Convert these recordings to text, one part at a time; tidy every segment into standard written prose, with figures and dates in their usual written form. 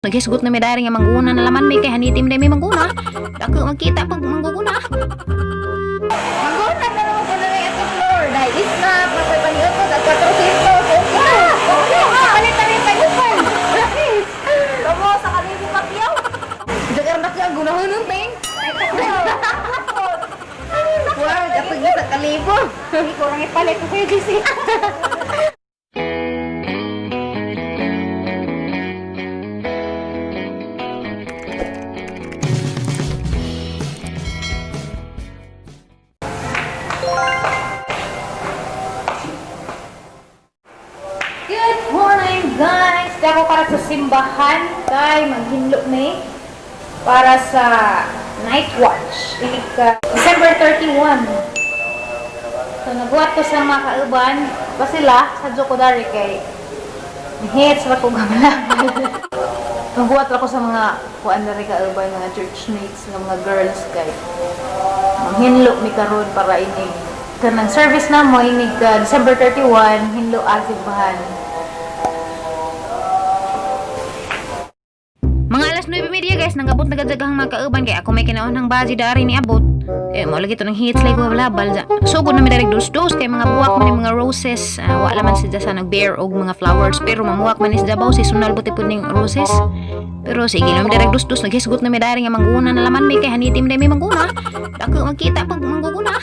Naghisgot na mi dari nga mangguna na laman mi kay hanitim day mi mangguna. Dako magkita pag mangguguna. Mangguna na naman ko na rin itong floor. Dahil isnap, mapapaniutot at 400. Okay na! Okay na! Palit na rin tayo pa. Kamo, sa kalibo papiyaw. Jagar na ka, gunahon nun, ting. Wow, kapag sa kalibo. Hindi ko lang ipalit ko kayo, JC. Good morning, guys! Di ako para sa simbahan kay maghinlo ni para sa night watch. Inig ka December 31. So nagbuhat ko sa mga kauban pa sila sa Jokodari kay hits ra ko gamala. Nagbuhat ra ko sa mga kuan na rin kauban mga churchmates nga mga girls kay manghinlo mi karon para inig kanang service na mo inig ka December 31 hinlo ang simbahan. Mga alas 9:30, guys, nangabot na gad ang mga kauban kay ako may kinaunang bazi dari ni abot. Eh mo lagi to ng hits like wala balza. Sugod na mi dari dos dos kay mga buwak man yung mga roses. Ah, wala man sila sa nag-bear og mga flowers pero mamuwak man is dabaw seasonal buti pud ning roses. Pero sige na mi dari dos dos naghisgot na mi dari nga mangguna na laman mi kay hanitim day mi mangguna. Dako magkita pag mangguguna.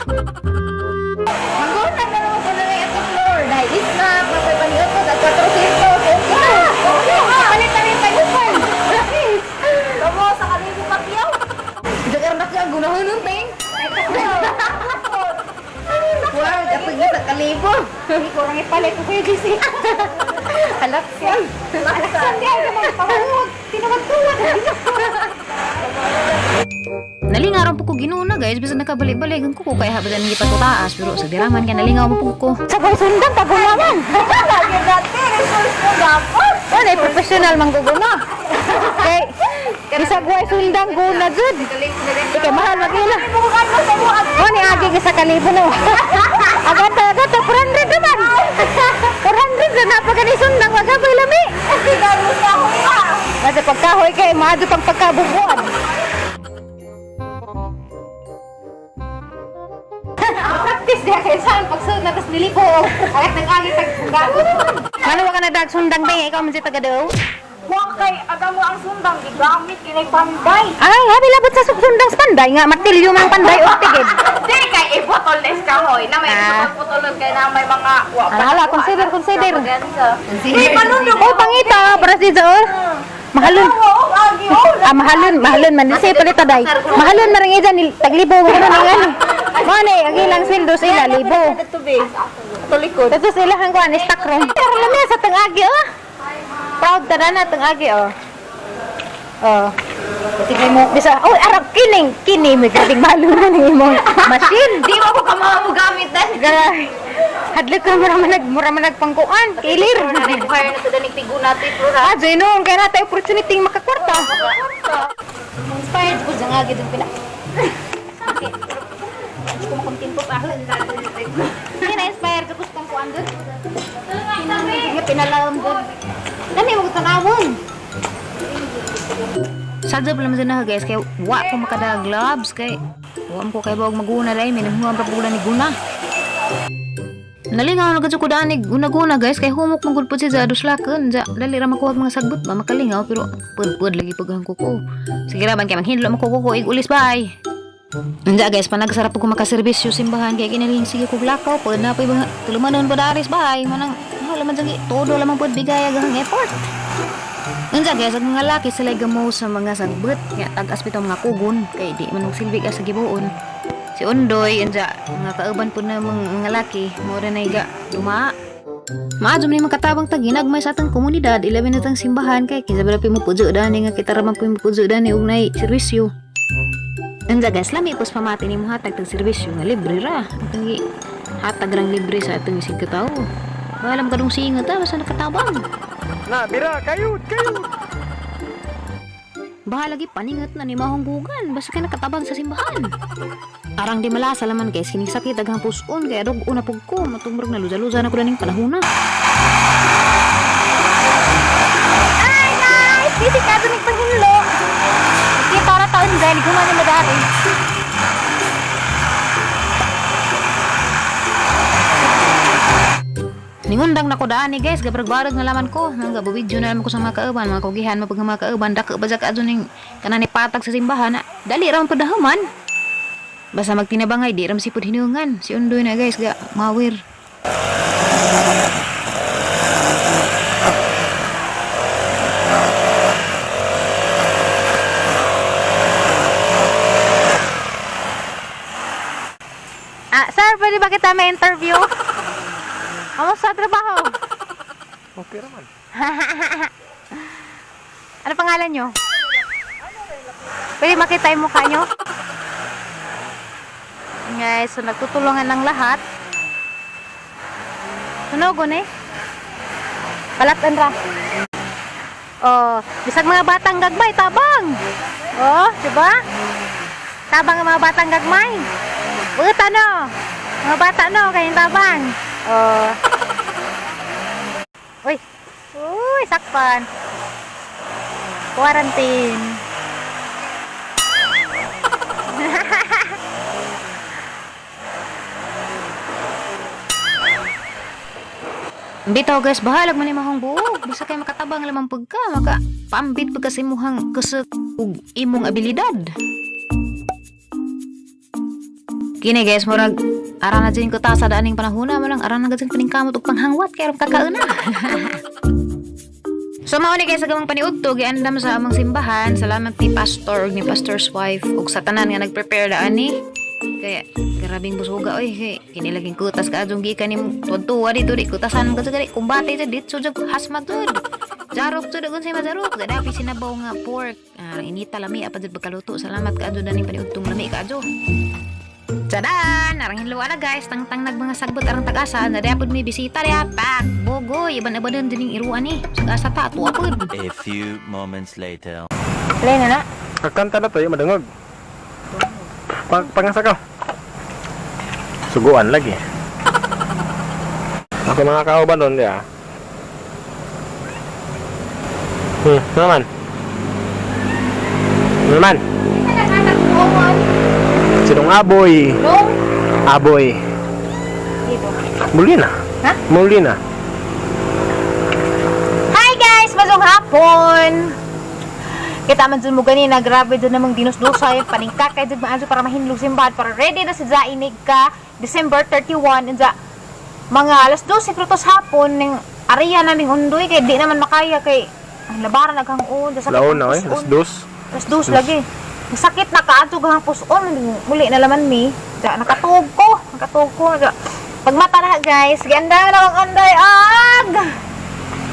Mangguna na naman ko na rin itong floor. Dahil isnap, mapapaniutot at 400. Okay na! Okay na! Palit na rin tayo pa. Kamo, sa kalibo papiyaw. Jagar na ka, gunahon nun, ting. Wow, kapag sa kalibo. Hindi ko lang ipalit ko kayo, JC. Alaksan. Alaksan di ay mga pamawag. Tinawag-tuwag. Nalingaw po ko ginuna, guys, bisan nakabalik-balik ang kuko kay habang nang gipatutaas pero sa diraman kay nalingaw mo po ko. Sa boy sundang, kagulaman. Lagi natin, resource mo dapat. Wala, professional mangguguna. Kay, bisag way sundang guna jud. Ikaw mahal magila. O ni agi ka sa kalibo no. Agata agata 400 naman. 400 na napagani sundang wag pa lami. Kasi pagkahoy kay maadto pang pagkabubuan. Practice diha kay saan pagsulod na tas nilibo. Agat nag-agi tag gago. Ano wa ka na dag sundang bay ikaw man si taga daw? Huwag kay aga mo ang sundang gigamit kinay panday. Ay, habi labot sa sundang sa panday nga martilyo man panday o tigid. Di kay iputol na kahoy na may Ah. putol kay na may mga wa pa. Ala, consider, consider. Di panundog. Oh, pangita, para si Zor. Mahalon. Oo, agi oh. Ah, mahalon, mahalon man. Kasi palit taday. Mahalon na rin ija ni taglibo mo na nang ano. Mo ni ang ilang sweldo sa ila libo. Tulikod. Tapos sila ang kuan stock room. Pero lami sa tangagi oh. Proud ta na tangagi oh. Oh. Tignan mo bisa oh arap kining kini may gating malo na ning imong machine. Di mo ko kamo mo gamit dan. Gara. Hadlok ka mura man nag mura man nagpangkuan, kilir. Kaya na to danig tiguna to flora. Ah, Zenon, kaya na tayo opportunity makakwarta. Inspired ko dyan nga, dyan pila. Sakit. Hindi ko makontinto pa. Hindi na-inspire ko sa pangkuan doon. Nga pinalawang doon. Dami mo tanawon. Sadya pala man na guys kay wa ko makada gloves kay wa man ko kay bawag maguna dai may naghuwang pa pula ni guna. Nalingaw na gud ko dani guna-guna guys kay humok man gud pud si Zado slaken ja dali ra makuha mga sagbot ba makalingaw pero pud-pud lagi paghangko ko. Sige ra man kay manghinlo man ko ko ig ulis bay. Unja guys, panagsarap ko makaserbisyo simbahan kay kinaling sige ko lakaw pud na pay mga tulumanon pa daris bay manang wala man jang todo lamang pud bigay agahang effort. Unsa guys, ang mga laki sila gamo sa mga sagbot nga tag-as bitaw mga kugon kay di man silbi ka sa gibuon. Si Undoy unsa mga kauban pud na mga laki mo ra nay ga duma. Maadyo man ni makatabang tag ginagmay sa atong komunidad, ilabi na tang simbahan kay kinsa ba mo pudyo dani nga kita ra man po mo pudyo dani og nay serbisyo. Unsa guys, lami pos pamati nimo hatag tag serbisyo nga libre ra. Atong hatag rang libre sa atong isig ka tawo. Balam kadung singot ta basta nakatabang. Na, bira, kayod, kayod. Bahala lagi paningat na ni mahong gugan basta ka nakatabang sa simbahan. Arang di malasa laman guys kining sakit daghang puson kay adog una pug ko matumrog na luza-luza na ko ning panahona. Hi guys! Busy ka. Dahil gumana na dahil. Ningundang na ko daan ni guys, gabrag-barag na laman ko. Mga gabubidyo na laman ko sa mga kauban, mga kugihan, mapag mga kauban, dako ba ka adto ning kanan ni patag sa simbahan na dali ra man pud nahuman. Basta magtinabangay di ra man sipud hinungan. Si Undoy na guys, ga mawir. Ah, sir, pwede ba kita may interview? Kamusta trabaho? Okay naman. Ano pangalan nyo? Pwede makita yung mukha nyo? Guys, so nagtutulungan ng lahat. Sunogon eh. Palatan ra. Oh, bisag mga batang gagmay, tabang. Oh, di ba? Tabang ang mga batang gagmay. Buta no. Mga bata no, kayong tabang. Oh. Uy. Uy, sakpan. Quarantine. Bitaw guys, bahalag man imong buo. Bisa kay makatabang lamang pagka maka paambit pagka sa imuhang kusog ug imong abilidad. Kini guys, murag ara na dyan ko ta sa daaning panahona mo lang ara na gud paningkamot ug panghangwat kay aron kakauna. So mao ni guys sa gamang paniudto giandam sa among simbahan. Salamat ni pastor ug ni pastor's wife ug sa tanan nga nagprepare daan ni. Kaya grabing busuga oy kay kini laging kutas ka adjong gikan nimo tuwa dito di kutasan mo ka kumbate jud ditso jud hasmag jud. Jarok jud agon say majarok gadapi sinabaw nga pork. Ah, inita lami apa jud pagkaluto. Salamat ka adjo daning paniudtong lami ka adjo. Tadaan! Arang hinluan na guys, tangtang nag mga sagbot arang tag-asa, na dapat may bisita diya, pak, bogoy, iban-ibanan din yung iruan eh. Sag-asa ta, tuwa pod. A few moments later. Play na na. Kagkanta na to, yung madungog. Pangasa ka. Suguan lagi. Ako mga kauban doon, di ah. Naman. Naman. Sinong aboy? Nung Aboy. dito. Muli na. Ha? Muli na. Hi guys! Masong hapon! Kita man dyan mo ganina, grabe dyan namang dinusdusay, paningkakay dyan maadyo para mahinlog simbahan, para ready na si Zainig ka, December 31, and mga alas 12 krutos hapon, ning area naming undoy, kay di naman makaya, kay ang labaran naghangon, sakit Laon ang na eh, puson. alas dos. Alas dos lagi. Masakit na kaadto gahang puson, muli na laman mi. Ja, nakatuog ko, nakatuog ko. Ja. Pagmata na guys, ganda na ang undoy, ag!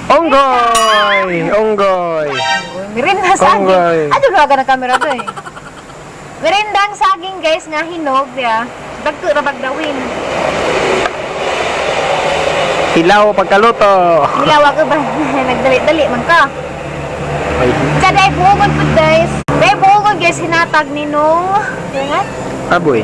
Onggoy! Onggoy! Merinda saging. Konggoy. Ano ba ng camera to eh? Merindang saging guys nga hinog ya. Dagko ra bagdawin. Hilaw pagkaluto. Hilaw ka ba? Nagdali-dali man ka. Ay, Kada ay buogon pud guys. Day buogon guys hinatag ni nung nga? aboy.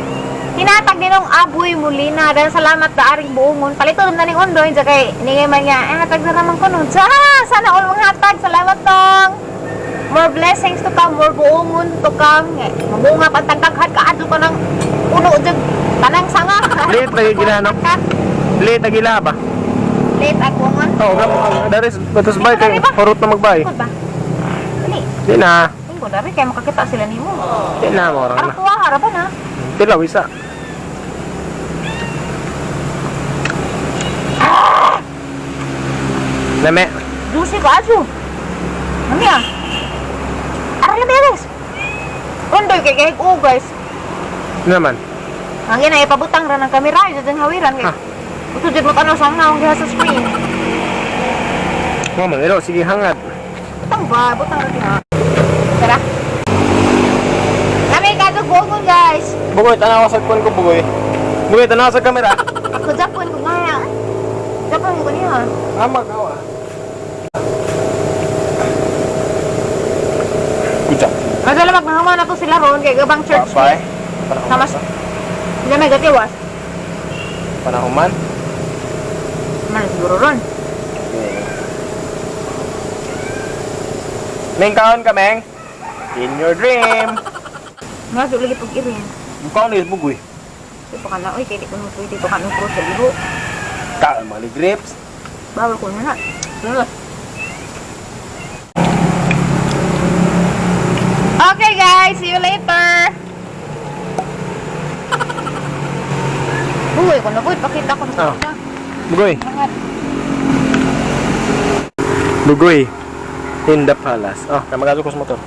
Hinatag ni nung Aboy Molina. Dahil salamat da aring buongon. Palito na ning undoy sa kay ningay man nga eh, hatag na naman ko nun. Sa sana all mga hatag. Salamat tong. More blessings to come, more buongon to come. Mamunga pang tagtaghan ka adto ka ng puno jud tanang sanga. Late lagi ginahanap. Late na gila ba? Late ako ngon. Oo, oh, daris batos bay kay hurot na magbay. Tingkod ba? Dali. Di na. Tingkod dari kay makakita sila nimo. Di na mo Arang na. kuha harapan ha. Tilaw isa. Lame. Juicy ka ajo. Mami ah. Aray na guys. Undoy kay kay o guys. Naman. Ang ina ipabutang ra ng kamera jud ang hawiran kay. Ah. Uto jud mo tanaw sa naong diha sa screen. Mo man ilo sige hangat. Butang ba? Butang ra diha. Tara. Kami kadto buongon guys. Bugoy tanaw sa kuan ko bugoy. Bugoy tanaw sa kamera. Ako Japon ko nga. Japon ko niya. Ama ka ah. Kuya. Magalamak na human ako sila ron kay gabang church. Papay. Tamas. Hindi may gatiwas. Panahuman. Man siguro ron. Meng kaon ka, Meng. In your dream. Nga lagi pag iring. Mukha na yung bugoy. Di pa ka na, oy, kaya di ko na pwede pa ka ng cross sa liho. Kaon mga grapes. Bawal ko na na. Ano na? Okay guys, see you later! Bugoy ko na, bugoy. Pakita ko na Ah. sa Bugoy. Bugoy. In the palace. Oh, kaya magaso ko sa motor.